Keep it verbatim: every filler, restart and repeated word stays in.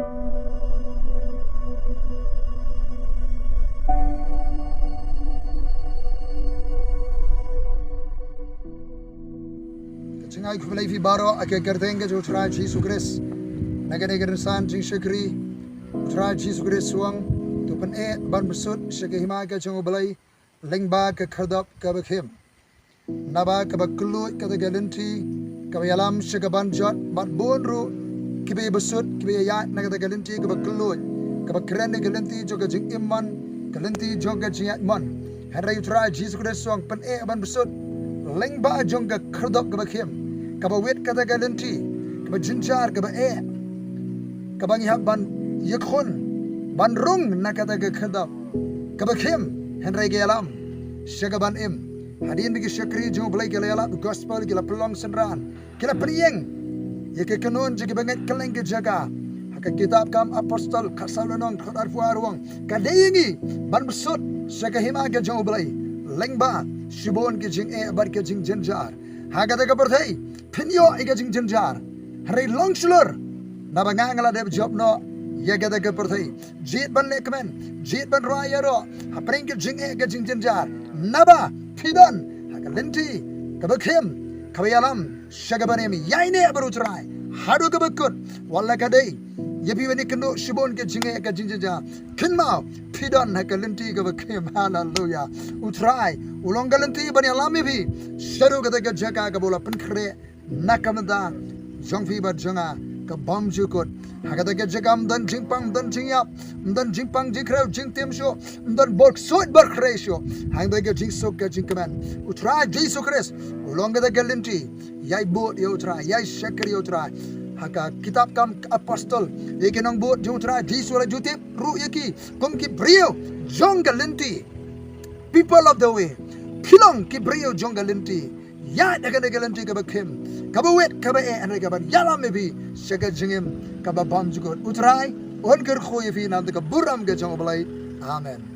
Ka jingai khublei ïa phi baroh ha ka kyrteng ka jong U Trai Jisu Khrist. Na kane ka rynsan jingshakri, U Trai Jisu Khrist u ong, to pyneh ban bsut sha ka hima ka jong U Blei lyngba ka khyrdop kaba khim. Naba kaba kylluid kata ka lynti kaba ïalam sha ka ban jot, bad bun ruh kiba ïa bsut, kiba ïa ïaid na kata ka lynti kaba kylluid, kaba kren ïa ka lynti jong ka jingim mon, ka lynti jong ka jingïaid mon. Hynrei U Trai Jisu Khrist u ong, pyneh ban bsut lyngba jong ka khyrdop kaba khim, kaba wit kata ka lynti kaba jynjar, kaba eh, kaba ngi hap ban ïakhun, ban rung na kata ka khyrdop kaba khim, hynrei ka ïalam sha ka ban im. Hadien ba ki shakri jong U Blei ki la ïalap gospel, ki la pynlong synran, ki la pynïeng ïa ka kynhun jong kiba ngeit kylleng ki jaka. Ha ka kitab Kam Apostol khatsaw lynnong khatar phew ar u ong, ka dei ïa ngi ban bsut sha ka hima ka jong U Blei lyngba shibun ki jingeh bad ki jingjynjar ha kata ka pyrthei. Phin ïoh ïa ka jingjynjar, hynrei long shlur, naba nga nga la dep jop noh ïa kata ka pyrthei. Jied ban leh kmen, jied ban rwai ïaroh hapdeng ka jingeh ka jingjynjar, naba phi don ha ka lynti kaba khim, kaba ïalam sha ka ban im. Ïaineh bad U Trai haduh kaba kut, wat la ka dei ïa phi ban ïakynduh shibun ka jingeh ka jingjynjar. Kynmaw, phi don ha ka lynti kaba khim. Haleluya. U Trai u long ka lynti ban ïalam ïa phi shaduh kata ka jaka kaba u la pynkhreh na ka bynta jong phi bad jong nga, ka bymjukut. Ha kata ka jaka ym don jingpang, ym don jingïap, ym don jingpang jingkhrew, jingtim shuh, ym don bor ksuid bor khrei shuh. Hangta ka jingsuk ka jingkmen. U Trai Jisu Khrist u long kata ka lynti. Ïai bud ïa U Trai, ïai shakri ïa U Trai. Ha ka kitab Kam Apostol, ïa ki nongbud jong U Trai Jisu la ju tip ruh ïa ki kum ki briew jong ka lynti. People of the way. Phi long ki briew jong ka lynti. Ïaid ha kane ka lynti kaba khim, kaba wit, kaba eh, hynrei ka ban ïalam ïa phi sha ka jingim kaba bymjukut. U Trai un kyrkhu ïa phi na ka bynta ka burom ka jong U Blei. Amen.